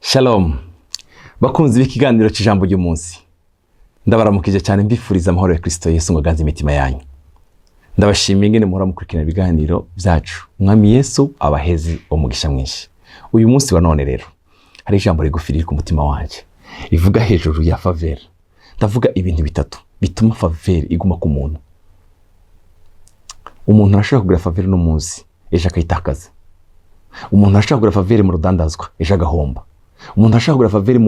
Shalom bakunzi b'ikiganiro cy'ijambo ry'umunsi, ndabaramukije cyane, mbifuriza amahoro ya Kristo Yesu ngo aganze imitima yanyu. Ndabashimiye ingene muhora mukurikirana ibiganiro byacu. Umwami Yesu abaheze umugisha mwinshi. Uyu munsi wa none rero hari ijambo rigufi riri ku mutima wanje rivuga hejuru ya faveur. Ndavuga ibintu bitatu bituma faveur iguma ku muntu. Umuntu arashobora kugura faveur no munsi, ejo akayitakaza. Umuntu arashobora kugura faveur mu rudandazwa, ejo agahomba. Umuntu arashobora kugura faveur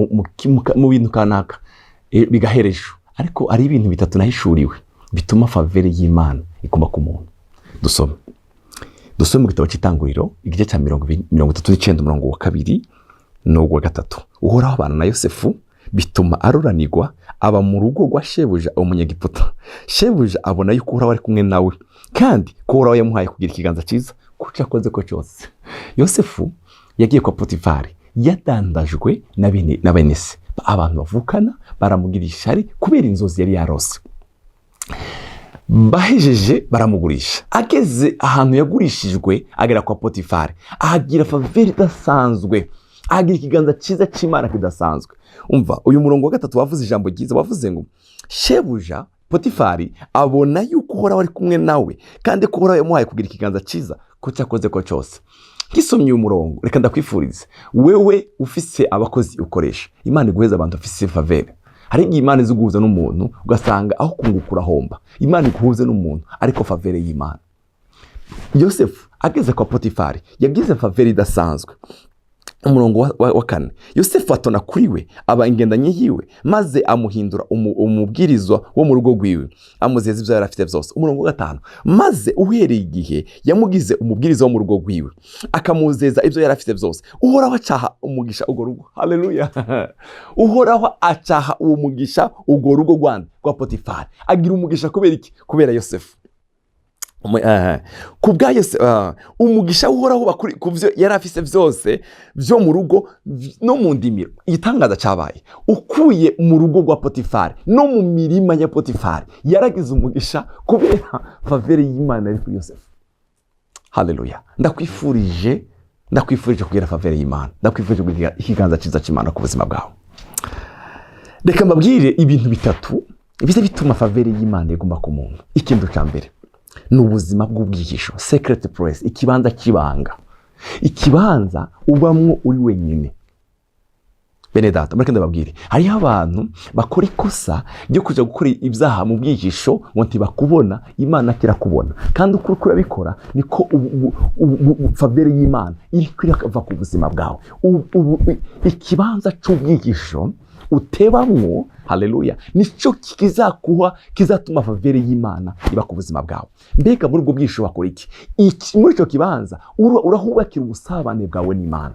mu bintu kanaka, bigahera ejo. Ariko hari ibintu bitatu nahishuriwe bituma faveur y'Imana iguma ku muntu. Dusome mu gitabo cy'Itanguriro, igice cya 39, umurongo wa 2 n'uwa 3. Uhoraho abana na Yosefu, bituma aruranirwa, aba mu rugo rwa shebuja umunyegiputa. Shebuja abona yuko Uhoraho ari kumwe nawe, kandi ko Uhoraho yamuhaye kugira ikiganza cyiza kuco akoze ko cyose. Yosefu yagiye kwa Potifari yadandajwe na bene se, abantu bavukana baramugira ishari kubera inzozi yari yarose. Bahejeje baramugurisha. Ageze ahantu yagurishijwe, agera kwa Potifari, ahagira faveur idasanzwe, ahagira ikiganza cyiza cy'Imana kidasanzwe. Umva uyu murongo wa 3 wavuze ijambo ryiza, wavuze ngo shebuja Potifari abona yuko Uhoraho ari kumwe nawe, kandi ko Uhoraho yamuhaye kugira ikiganza cyiza ko cyakoze ko cyose. Ngisomye uyu murongo, reka ndakwifuriza wewe ufise abakozi ukoresha, Imana iguheza abantu bafise faveur. Hari igihe Imana izi guhuza n'umuntu, ugasanga aho kunguka urahomba. Imana iguhuze n'umuntu ariko faveur y'Imana. Yosefu ageze kwa Potifari yagize faveur idasanzwe. Umurongo wa 4: Yosefu atona kuri we, aba ingendanye yiwe, maze amuhindura umubwirizwa wo mu rugo rwiwe, amuzeza ibyo yari afite byose. Umurongo wa 5: maze uhereye igihe yamugize umubwiriza wo mu rugo rwiwe, akamuzeza ibyo yari afite byose, Uhoraho acaha umugisha urwo rugo. Haleluya! Uhoraho acaha uwo mugisha urwo rugo rwanda rwa Potifari. Agira umugisha kubera iki? Kubera Yosefu. Ku bwa Yosefu, umugisha uhoraho uba ku byo yari afise byose byo mu rugo no mu ndimiro. Igitangaza cyabaye, ukuye mu rugo rwa Potifari no mu mirima ya Potifari, yaragize umugisha kubera faveur y'Imana yari kuri Yosefu. Haleluya! Ndakwifurije kugira faveur y'Imana, ndakwifurije kugira ikiganza cyiza cy'Imana ku buzima bwawe. Reka mbabwire ibintu bitatu biza bituma faveur y'Imana iguma ku muntu. Ikintu cya mbere ni ubuzima bw'ubwihisho, secret place, ikibanza cy'ibanga, ikibanza ubamwo uri wenyine. Bene data, mureke ndababwire, hariho abantu bakora ikosa ryo kujya gukora ibyaha mu bwihisho ngo ntibakubona. Imana kirakubona, kandi uko uriko urabikora niko faveur y'Imana iri irava ku buzima bwawe. Ikibanza cy'ubwihisho utebamwo, haleluya, nicyo kizakuha, kizatuma faveur y'Imana iba ku buzima bwawe. Mbega muri ubwo bwihisho bakora iki? Muri icyo kibanza urahubakira ubusabane bwawe n'Imana.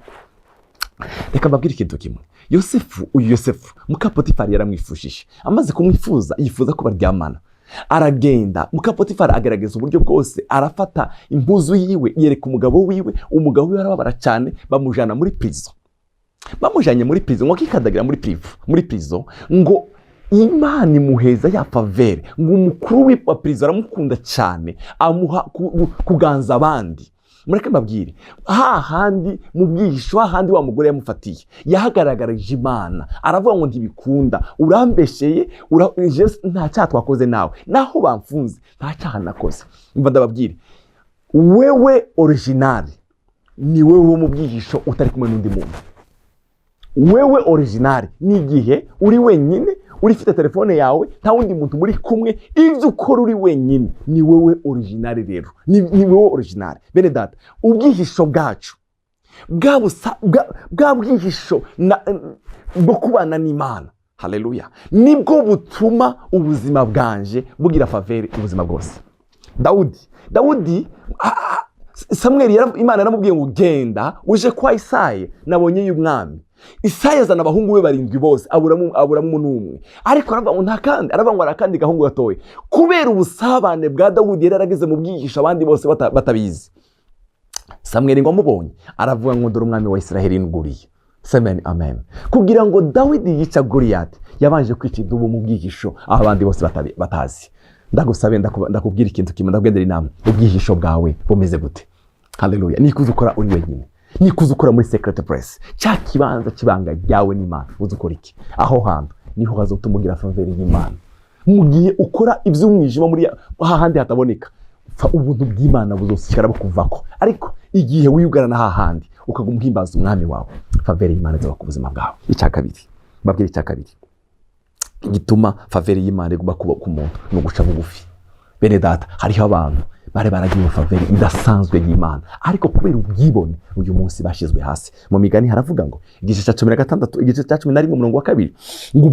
Reka mbabwire ikintu kimwe. Yosefu, uyu Yosefu, muka Potifari yaramwifujije. Amaze kumwifuza, yifuza ko baryamana. Aragenda, muka Potifari agaragaza uburyo bwose, arafata impuzu yiwe yereka umugabo wiwe. Umugabo wiwe arababara cyane, bamujyana muri prison. Bamujyanye muri prison, ngo akikandagira muri prison, ngo Imana imuheza ya faveur, ngo umukuru wa prison aramukunda cyane, amuha kuganza abandi. Mureke mbabwire, hahandi mu bwihisho, hahandi wa mugore yamufatiye, yahagaragarije Imana, aravuga ngo ntibikunda, urambesheye, nta cyaha twakoze nawe, naho bamfunze nta cyaha nakoze. Mva ndababwire, wewe original ni wewe wo mu bwihisho utari kumwe n'undi muntu. Wewe original ni igihe uri wenyine, urifite telefone yawe, nta wundi muntu muri kumwe, ibyo ukora uri wenyine, ni wowe original. Rero ni wowe original. Bene data, ubwihisho bwacu bwa bwihisho bwo kubana n'Imana, haleluya, nibwo butuma ubuzima bwanje bugira faveur ubuzima bwose. Dawudi, Samweli Imana yaramubwiye ngo genda uje kwa Isayi, nabonye y'umwami. Isayi azana abahungu be barindwi bose, aburamo n'umwe. Ariko aravuga ngo nta kandi, aravuga ngo hari akandi gahungu gatoya. Kubera ubusabane bwa Dawudi yari yarageze mu bwihisho abandi bose batabizi, Samweli ngo amubonye aravuga ngo dore umwami wa Israheli nguriye. Amen, amen. Kugira ngo Dawidi yica Goliyati, yabanje kwica idubu mu bwihisho aho abandi bose batazi. Ndagusabe, ndakubwira ikintu kimwe, ndakubwira inama: ubwihisho bwawe bumeze gute? Haleluya! Nikuze ukora uri wenyine. Nikuza ukora muri secret place, cya kibanza kibanga ryawe n'Imana, uzi ukora iki? Aho hantu niho hazotuma ugira faveur y'Imana. Mu gihe ukora iby'umwijima muri hahandi hataboneka, ubuntu bw'Imana buzosigara bukuvako. Ariko igihe wiyugarana hahandi, ukaguma uhimbaza umwami wawe, faveur y'Imana izaba ku buzima bwawe. Icya kabiri mbabwire, icya kabiri gituma faveur y'Imana iguma kuba ku muntu ni uguca bugufi. Bene data, hariho abantu bari baragiwe faveur idasanzwe y'Imana, ariko kubera ubwibone uyu munsi bashyizwe hasi. Mu Migani haravuga ngo igice cya 16, igice cya 11, umurongo wa 2, ngo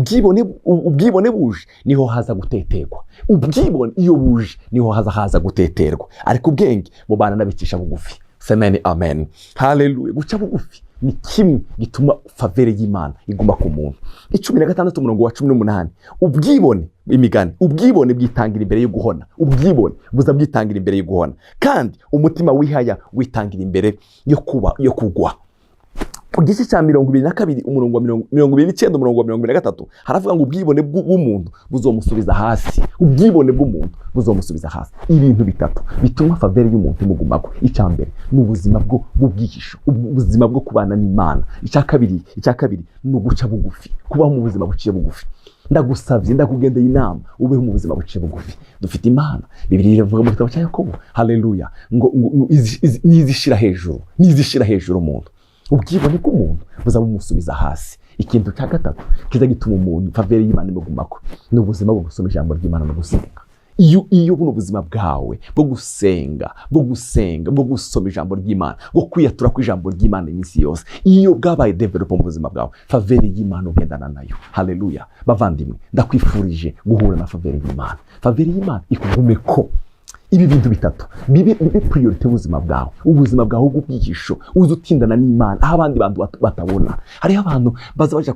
ubwibone buje niho haza guteterwa. Ubwibone iyo buje niho haza guteterwa, ariko ubwenge bubana n'abicisha bugufi. Semeni amen, haleluya. Guca bugufi ni kimwe gituma faveur y'Imana iguma ku muntu. 16, umurongo wa 18, ubwibone, Imigani, ubwibone bwitangira imbere yo guhona. Ubwibone buza bwitangira imbere yo guhona, kandi umutima wihaya witangira imbere yo kuba yo kugwa. Ku gice cya 22, umurongo wa 29, umurongo wa 23, haravuga ngo ubwibone bw'umuntu buzomusubiza hasi. Ubwibone bw'umuntu buzomusubiza hasi. Ibintu bitatu bituma faveur y'umuntu imugumako: icya mbere ni ubuzima bwo bw'ubwihisho, ubuzima bwo kubana n'Imana. Icya kabiri ni uguca bugufi, kubaho mu buzima buciye bugufi. Ndagusabye, ndakugendeye inama, ubeho mu buzima buciye bugufi. Dufite Imana, Bibiliya iravuga mu gitabo cya Yakobo, haleluya, ngo nizishira hejuru, nizishira hejuru umuntu. Ubwibone bw'umuntu buza bumusubiza hasi. Ikintu cya gatatu kiza gituma umuntu faveur y'Imana imugumako ni ubuzima bwo gusoma ijambo ry'Imana no gusenga. Iyo buno buzima bwawe bwo gusenga, bwo gusoma ijambo ry'Imana, bwo kwiyatura ku ijambo ry'Imana iminsi yose, iyo bwabaye develop mu buzima bwawe, faveur y'Imana ugendana nayo. Haleluya. Bavandimwe, ndakwifurije guhura na faveur y'Imana, faveur y'Imana ikugumeko. Ibi bintu bitatu bibe priorité y'ubuzima bwawe, ubuzima bwawe bw'ubwihisho, uze utindana n'Imana aho abandi bantu batabona. Hariho abantu baza baja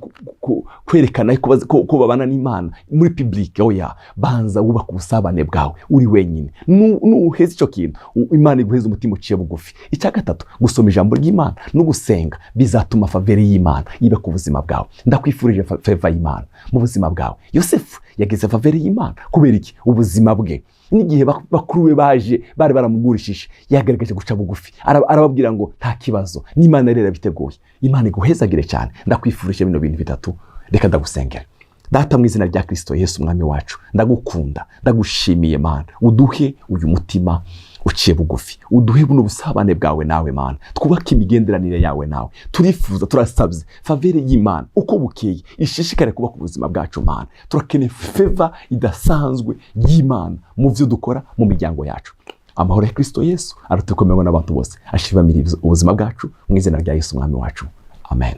kwerekana ko babana n'Imana muri public. Oya, banza wubaka ubusabane bwawe uri wenyine. Nuheza icyo kintu, Imana iguheza umutima uciye bugufi. Icya gatatu, gusoma ijambo ry'Imana no gusenga bizatuma faveur y'Imana iba ku buzima bwawe. Ndakwifurije faveur y'Imana mu buzima bwawe. Yosefu yagize faveur y'Imana kubera iki? Ubuzima bwe, n'igihe bakuru be baje bari baramugurishije, yagaragaje guca bugufi. Arababwira ngo nta kibazo, n'Imana rero irabiteguye. Imana iguhezagire cyane. Ndakwifurije bino bintu bitatu. Reka ndagusengera. Data, mu izina rya Kirisito Yesu umwami wacu, ndagukunda, ndagushimiye Mana. Uduhe uyu mutima uciye bugufi, uduhe buno busabane bwawe nawe Mana, twubake imigenderanire yawe nawe. Turifuza, turasabye faveur y'Imana uko bukeye ishishikare kuba ku buzima bwacu. Mana, turakeneye faveur idasanzwe y'Imana mu byo dukora, mu miryango yacu. Amahoro ya Kirisito Yesu aratukomewe n'abantu bose, ashibamira ubuzima bwacu mu izina rya Yesu umwami wacu, amen.